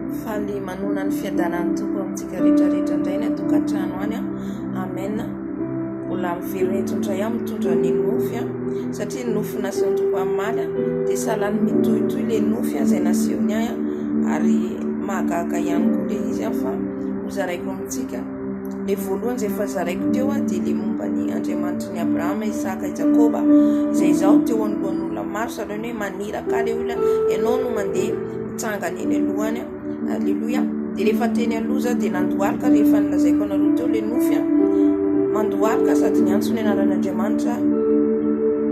Faly manona ny fiadanan'ny Tompo amintsika rehetra rehetra indray ny an-tokantrano any an. Amen. Mbola miverina eto indray aho mitondra ny nofy an, satria ny nofy nasehon'ny Tompo omaly an, dia sahalan'ny mitohitohy ilay nofy izay nasehony ahy an, ary mahagaga ihany koa ilay izy an, fa hozaraiko amintsika. Ilay voalohany izay efa zaraiko teo an, dia ilay momba ny Andriamanitry ny Abrahama, Isaka, i Jakoba, izay izaho teo anoloan'olona maro, sahalan'ny hoe maniraka ahy ilay olona, ianao no mandeha mitsangana eny aloha any an. Aleloia. Dia rehefa teny aloha za dia nandohalika rehefa nilazaiko anareo teo ilay nofy an. Mandohalika sady niantso ny anaran'Andriamanitra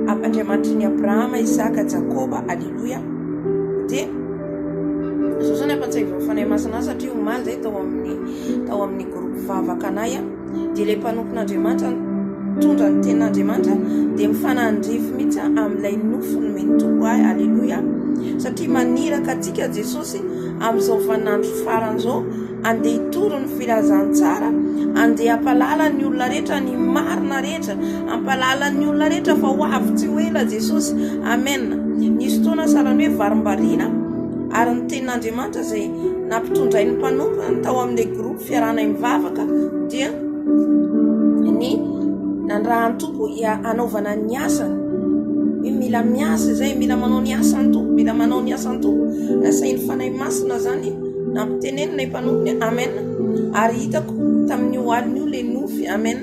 Andriamanitry ny Abrahama, Isaka, Jakoba. Aleloia. Dia zao zany ampatsiahivin'ny Fanahy Masina ahy satria omaly zay tao amin'ny tao amin'ny groupe vavaka anay an. Dia ilay mpanompon'Andriamanitra nitondra ny tenin'Andriamanitra dia mifanandrify mihitsy amin'ilay nofy nomen'ny Tompo ahy. Aleloia. Satria maniraka antsika Jesosy amin'izao vaninandro farany izao andeha hitory ny filazantsara, andeha hampalala ny olona rehetra ny marina rehetra, hampalala ny olona rehetra fa ho avy tsy ho ela Jesosy. Amen. Nisy fotoana sahalan'ny hoe varimbariana ary ny tenin'Andriamanitra izay nampitondrain'ny mpanompony tao amin'ilay groupe fiarahanay mivavaka dia ny nandrahan'ny Tompo hanaovana ny asany. Hoe mila miasa izay, mila manao ny asan'ny Tompo, mila manao ny asan'ny Tompo. Nasain'ny Fanahy Masina zany nampitenenina ny mpanompony. Amen. Ary hitako tamin'io alina io ilay nofy. Amen.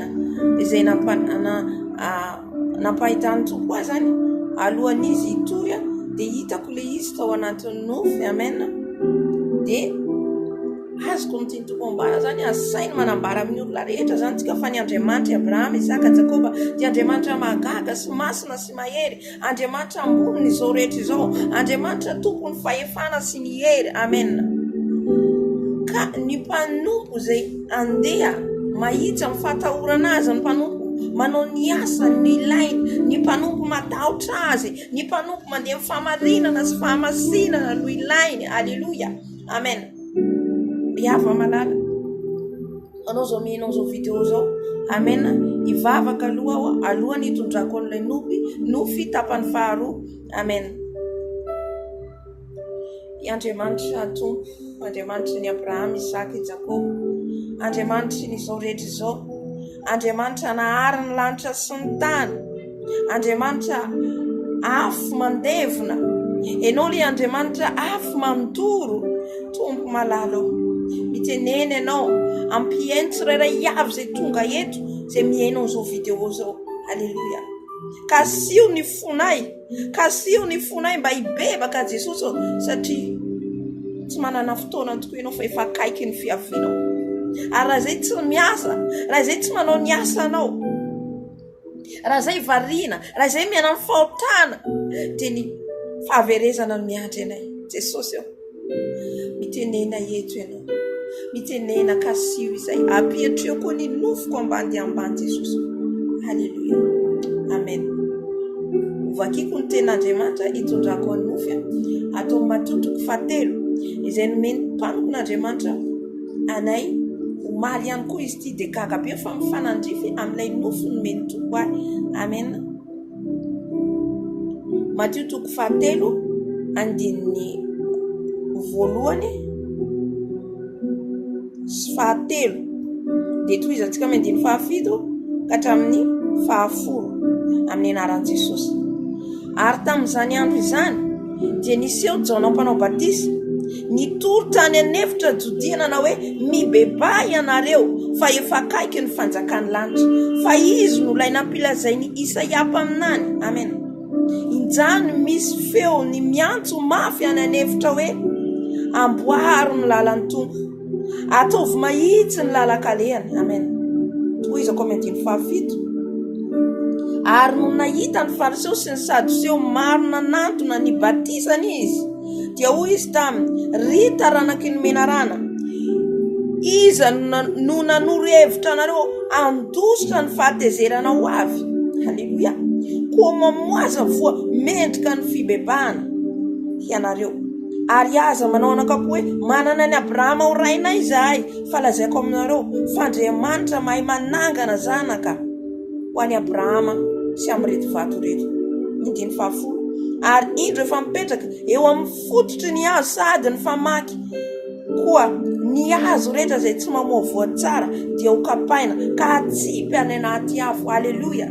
Izay nampahitan'ny Tompo ahy zany alohan'izy hitory dia hitako ilay izy tao anatin'ny nofy. Amen. Dia Azoko ny tian'ny Tompo ambara zany, asainy manambara amin'ny olona rehetra zany tsika fa ny Andriamanitr'i Abrahama, Isaka, Jakoba dia Andriamanitra mahagaga sy masina sy mahery, Andriamanitra ambonin'ny izao rehetra izao, Andriamanitra tompon'ny fahefana sy ny hery. Amen. Ka ny mpanompo izay andeha mahitsy amin'ny fahatahorana azy ny mpanompo manao ny asany ny ilainy, ny mpanompo matahotra azy, ny mpanompo mandeha amin'ny fahamarinana sy fahamasinana no ilainy. Aleloia. Amen. Ry hava malala, anao zao mihaino an'izao vidéo zao. Amen. Hivavaka aloha aho alohan'ny hitondrako an'ilay nofy, nofy tapany faharoa. Amen. I Andriamanitra Tompo, Andriamanitry ny Abrahama, Isaka, i Jakoba, Andriamanitry ny izao rehetra izao, Andriamanitra nahary ny lanitra sy ny tany, Andriamanitra afo mandevona, Ianao ilay Andriamanitra afo mandoro, Tompo malala ô, mitenena Ianao, ampihaino tsirairay avy izay tonga eto, izay mihaino an'izao vidéo izao. Aleloia. Kasiho ny fonay, kasiho ny fonay mba hibebaka Jesosy ô, satria tsy manana fotoana tokoa Ianao fa efa akaiky ny fiavianao. Ary raha izay tsy miasa, raha izay tsy manao ny asanao, Raha izay variana, raha izay miaina amin'ny fahotana, dia ny fahaverezana no miandry anay. Jesosy ô, mitenena eto Ianao. Mitenena kasiho izay. Ampiatreo koa ny nofoko ambany dia ambany Jesosy. Alléluia. Amen. Hovakiko ny tenin'Andriamanitra hitondrako ny nofy ato amin'ny Matio toko fahatelo izay nomen'ny mpanompon'Andriamanitra anay omaly ihany koa izy ity dia gaga be fa mifanandrify amin'ilay nofy nomen'ny Tompo ahy. Amen. Matio toko fahatelo andininy voalohany sy fahatelo dia tohizantsika amin'ny andininy fahafito ka hatramin'ny fahafolo amin'ny anaran'i Jesosy. Ary tamin'izany andro izany dia niseho Jaona Mpanao Batisa, nitory tany an'efitra Jodia nanao hoe, Mibebaha ianareo, fa efa akaiky ny fanjakan'ny lanitra. Fa izy no ilay nampilazain'i Isaia mpaminany. Amena. Injany misy feo ny miantso mafy any an'efitra hoe, Amboaro ny lalan'ny Tompo. Ataovy mahitsy ny lalan-kalehany. Amen. Tohizako amin'ny andininy fahafito. Ary nony nahita ny Fariseo sy ny Sadoseo maro nanantona ny batisany izy, dia hoy izy taminy, Ry taranaky ny menarana, iza no nanoro hevitra anareo handositra ny fahatezerana ho avy? Haleloia! Koa mamoaza voa mendrika ny fibebahana hianareo. Ary aza manao anakapo hoe, Manana an'i Abrahama ho rainay izahay, fa lazaiko aminareo, fa Andriamanitra mahay manangana zanaka ho an'i Abrahama sy amin'ireto vato ireto. Andininy fahafolo. Ary indro efa mipetraka eo amin'ny fototry ny hazo sahady ny famaky. Koa ny hazo rehetra izay tsy mamoa voa tsara dia ho kapaina ka hatsipy any anaty afo. Aleloia!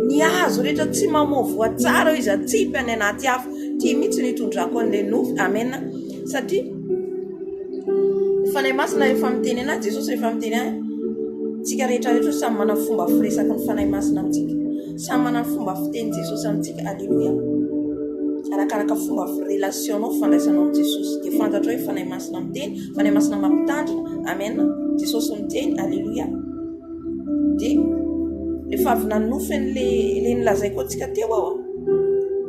Ny hazo rehetra tsy mamoa voa tsara hoy izy hatsipy any anaty afo. Ity mihitsy no itondrako an'ilay nofy. Amena. Satria ny Fanahy Masina rehefa miteny anahy, Jesosy rehefa miteny ahy, tsika rehetra rehetra samy manana fomba firesaky ny Fanahy Masina amintsika. Samy manana fomba fiteny Jesosy amintsika. Aleloia. Arakaraka fomba relation-nao, fifandraisanao amin'i Jesosy. Dia fantatrao hoe Fanahy Masina miteny, Fanahy Masina mampitandrina. Amen. Jesosy miteny. Aleloia. Dia rehefa avy nanonofy an'le le nolazaiko antsika teo aho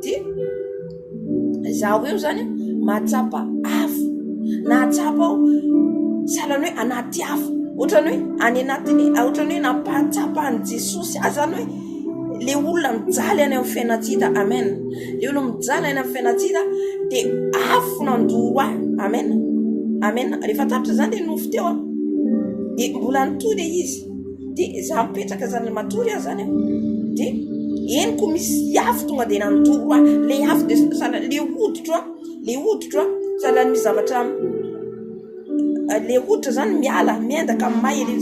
dia Izaho eo izany mahatsapa afo, nahatsapa aho sahalan'ny hoe anaty afo, ohatran'ny hoe any anatin'ny, ohatran'ny hoe nampahatsapa an'i Jesosy ahy izany hoe le olona mijaly any amin'ny fiainan-tsy hita, amen, le olona mijaly any amin'ny fiainan-tsy hita dia afo nandoro ahy, amen, amen, rehefa tapitra izany le nofy teo an, dia mbola nitohy le izy. Dia za mipetraka zany matory aho zany dia henoko misy afo tonga dia nandoro ahy, le afo dia sahala le hoditro an, le hoditro an sahala misy zavatra le hoditra zany miala miendaka may ery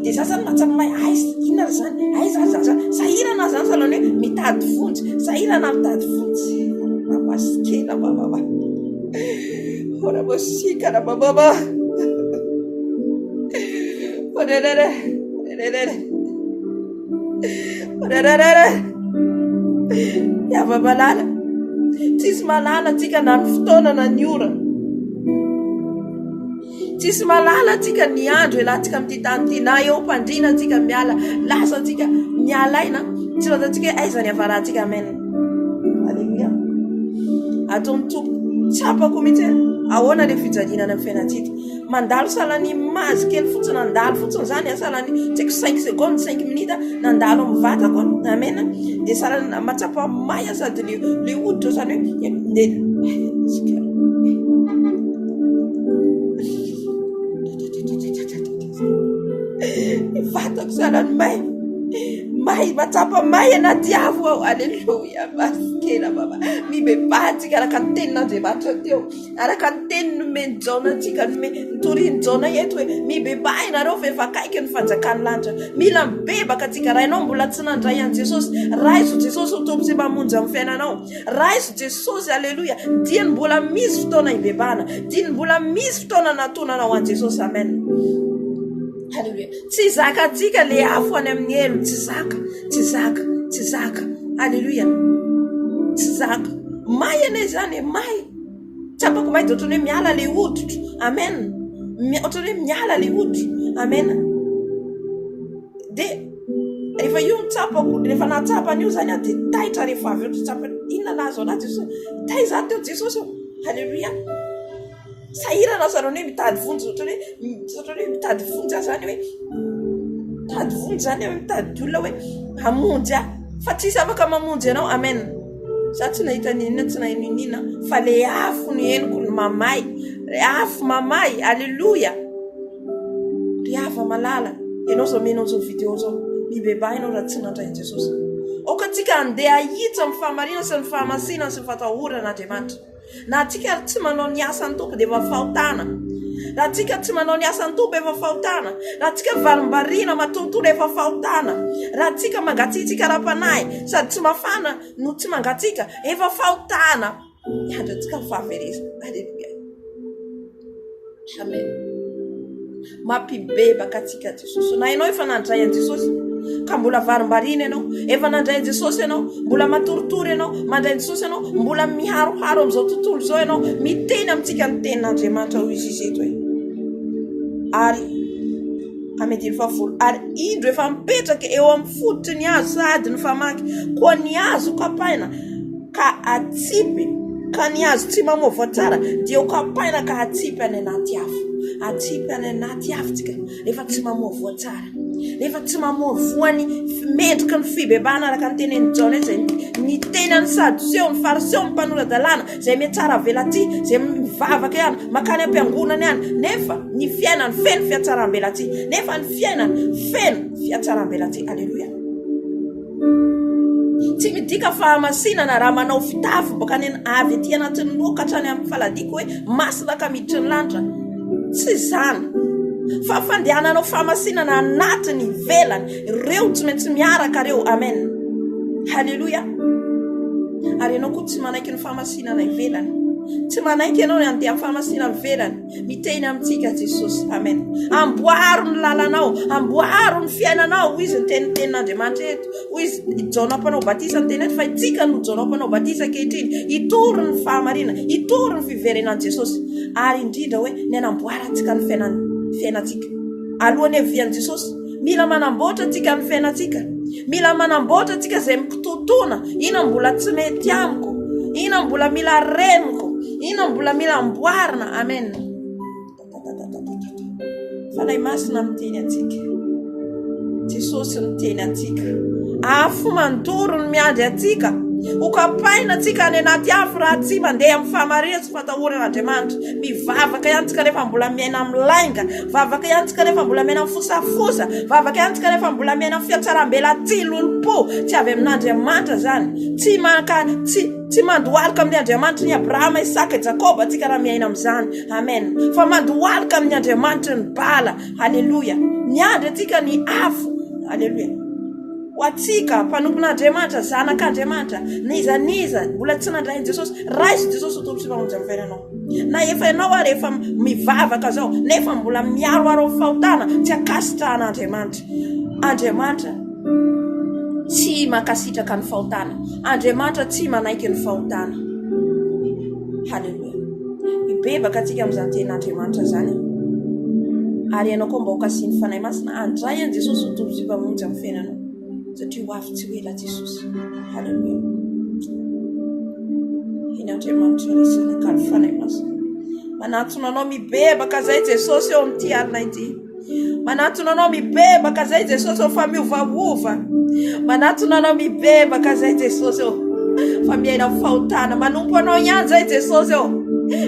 dia za zany mahatsapa may aiza inona ary zany aiza ary zany sahirana aho zany sahala ny hoe mitady vonjy sahirana aho mitady vonjy mampasikena bababa Rabababa. Yava-malala. Tsisy malala antsika na ny fotoana na ny ora. Tsisy malala antsika ny andro ialantsika amin'ity tany ity na eo am-pandriana antsika miala lasa antsika miala aina tsy fantatsika hoe aiza ny havarantsika amen. Aleloia. Ataon'ny Tompo tsapako mihitsy hoe ahoana ilay fijaliana any amin'ny fiainantsika. Mandalo sahalan'ny image kely fotsiny, nandalo fotsiny izany, sahalan'ny tsy haiko cinq secondes, cinq minutes, nandalo amin'ny vatako, amen, dia sahalan'ny mahatsapa may aho sady le le hoditra ohatran'ny hoe dia ny vatako sahalan'ny may, may, mahatsapa may anaty afo aho, aleloia, masikena baba, mibebaha antsika araka ny tenin'Andriamanitra teo. Araka ny teny nomen'i Jaona antsika, notorian'i Jaona eto hoe, Mibebaha ianareo fa efa akaiky ny fanjakan'ny lanitra. Mila mibebaka antsika. Raha ianao mbola tsy nandray an'i Jesosy, raiso Jesosy ho Tompo sy Mpamonjy amin'ny fiainanao. Raiso Jesosy, aleloia. Dieny mbola misy fotoana hibebahana. Dieny mbola misy fotoana anatonanao an'i Jesosy. Amen. Aleloia. Tsy zakantsika le afo any amin'ny helo, tsy zaka, tsy zaka, tsy zaka. Aleloia. Tsy zaka. May anie izany e, may. Tsapako may dia ohatran'ny hoe miala le hoditro. Amen. Ohatran'ny hoe miala le hoditro. Amen. Dia rehefa io no tsapako, rehefa nahatsapa an'io izany aho dia taitra rehefa avy eo, tsapako inona nahazo an'ahy Jesosy. Taiza aho teo Jesosy ô. Aleloia. Sahirana aho zareo hoe mitady vonjy ohatran'ny hoe ohatran'ny hoe mitady vonjy aho zany hoe mitady vonjy zany aho mitady olona hoe hamonjy ahy fa tsisy afaka mamonjy anao amen za tsy nahita n'inona tsy naheno n'inona fa le afo no henoko no mamay le afo mamay aleloia ry hava malala ianao zao mino an'izao video zao mibebaha ianao raha tsy nandray an'i Jesosy aoka antsika handeha hahitsy amin'ny fahamarinana sy ny fahamasinana sy ny fatahorana Andriamanitra Na antsika ary tsy manao ny asan'ny Tompo dia efa fahotana. Raha antsika tsy manao ny asan'ny Tompo efa fahotana. Raha antsika varimbariana matotola efa fahotana. Raha antsika mangatsiatsiaka ara-panahy sady tsy mafana no tsy mangatsiaka efa fahotana. Miandry antsika ny fahaverezana. Aleloia. Amen. Mampibebaka antsika Jesosy. Na ianao efa nandray an'i Jesosy ka mbola varimbariana ianao, efa nandray an'i Jesosy ianao, mbola matoritory ianao, mandray an'i Jesosy ianao, mbola miharoharo amin'izao tontolo izao ianao, miteny amintsika ny tenin'Andriamanitra hoy izy eto hoe ary amin'ny andininy fahafolo ary indro efa mipetraka eo amin'ny fototry ny hazo sahady ny famaky koa ny hazo kapaina ka atsipy ka ny hazo tsy mamoa voa tsara dia ho kapaina ka atsipy any anaty afo. Atsipy any anaty afo tsika rehefa tsy mamoa voa tsara. Rehefa tsy mamoa voany mendrika ny fibebahana araka ny tenenin'i Jaona izay ny tenan'ny Sadoseo, ny Fariseo, ny mpanora-dalàna izay mihatsara velatsihy, izay mivavaka ihany, mankany am-piangonana ihany, nefa ny fiainany feno fihatsaram-belatsihy, nefa ny fiainany feno fihatsaram-belatsihy. Aleloia. Tsy midika fahamasinana raha manao fitafy boaka any avy aty anatin'ny loha ka hatrany amin'ny faladiako hoe masina ka miditra ny lanitra. Tsy izany. Fa fandehananao fahamasinana anatiny, ivelany, ireo tsy maintsy miaraka ireo. Amen. Haleloia. Ary ianao koa tsy manaiky ny fahamasinana ivelany. Tsy manaiky ianao ny handeha amin'ny fahamasinana ivelany. Miteny amintsika Jesosy. Amen. Amboaro ny lalanao, amboaro ny fiainanao, hoy izy ny tenitenin'Andriamanitra eto. Hoy izy, i Jaona mpanao batisa niteny eto fa itsika no Jaona mpanao batisa ankehitriny. Hitory ny fahamarinana, hitory ny fiverenan'i Jesosy. Ary indrindra hoe ny hanamboarantsika ny fiainan fiainantsika. Alohan'ny havian'i Jesosy, mila manamboatra antsika ny fiainantsika. Mila manamboatra antsika izay mikitotoana. Inona mbola tsy mety amiko? Inona mbola mila reniko? Inona mbola mila amboarina? Amen. Fanahy Masina miteny antsika. Jesosy miteny antsika. Afo mandoro ny miandry antsika. Ho kapaina antsika any anaty afo raha tsy mandeha amin'ny fahamarinana sy fatahorana Andriamanitra. Mivavaka ihany tsika nefa mbola miaina amin'ny lainga. Vavaka ihany tsika nefa mbola miaina amin'ny fosafosa. Vavaka ihany tsika nefa mbola miaina amin'ny fihatsarambelatsihy, lolompo. Tsy avy amin'Andriamanitra izany. Tsy maka tsy Tsy mandohalika amin'ny Andriamanitry ny Abrahama, Isaka, Jakoba antsika raha miaina amin'izany. Amen. Fa mandohalika amin'ny Andriamanitry ny Bala. Haleloia. Miandry antsika ny afo. Haleloia. Ho antsika, mpanompon'Andriamanitra, zanak'Andriamanitra, n'iza n'iza mbola tsy nandray an'i Jesosy, raiso Jesosy ho Tompo sy Mpamonjy amin'ny fiainanao. Na efa ianao ary efa mivavaka zao, nefa mbola miaroaro amin'ny fahotana, tsy ankasitrahan'Andriamanitra. Andriamanitra tsy mankasitraka ny fahotana. Andriamanitra tsy manaiky ny fahotana. Haleloia. Mibebaka antsika amin'izany tenin'Andriamanitra izany. Ary ianao koa mba ho kasihin'ny Fanahy Masina handray an'i Jesosy ho Tompo sy Mpamonjy amin'ny fiainanao. Satria ho avy tsy ho ela Jesosy. Haleloia. Eny Andriamanitra Ray Zanaka ary Fanahy Masina. Manantona anao mibebaka izay Jesosy eo amin'ity alina ity. Manatona anao mibebaka zay Jesosy ô fa miovaova. Manatona anao mibebaka zay Jesosy ô fa miaina amin'ny fahotana. Manompo anao ihany zay Jesosy ô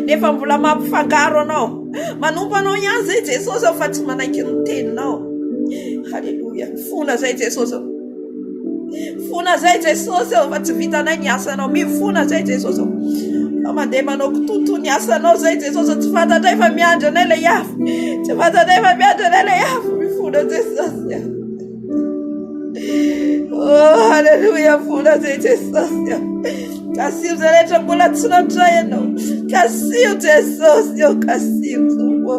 nefa mbola mampifangaro anao. Manompo anao ihany zay Jesosy ô fa tsy manaiky ny teninao. Haleloia. Mifona zay Jesosy ô. Mifona zay Jesosy ô fa tsy vitanay ny asanao. Mifona zay Jesosy ô. Fa mandeha manao kitoto ny asanao zay Jesosy ô. Tsy fantatray fa miandry anay ilay afo. Tsy fantatray fa miandry anay ilay afo. Mifona Jesosy ô. Oh, haleloia, mifona zay Jesosy ô. Kasiho izay rehetra mbola tsy nandray ianao. Kasiho Jesosy ô, kasiho Tompo ô.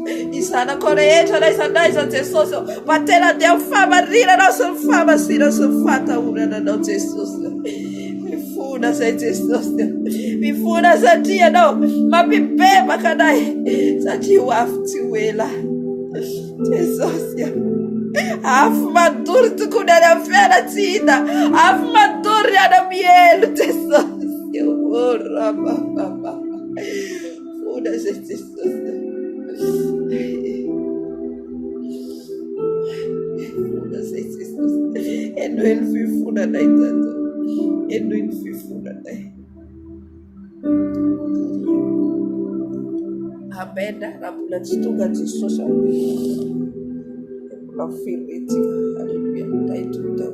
Ny zanakao rehetra n'aiza n'aiza Jesosy ô, mba tena andeha amin'ny fahamarinanao sy ny fahamasinana sy ny fahatahorana anao Jesosy ô. Mifona izay Jesosy ô. Mifona satria ianao mampibebaka anay satria ho avy tsy ho ela. Jesosy ô. Afo mandoro tokoa ny any amin'ny fiainana tsy hita. Afo mandoro ny any amin'ny helo Jesosy ô. Oh, rabababa. Fona izay Jesosy. Henoy ny fifonanay Dada. Henoy ny fifonanay. Amen. Raha mbola tsy tonga Jesosy, mbola velona isika. Alléluia. Tahitr'i Dada.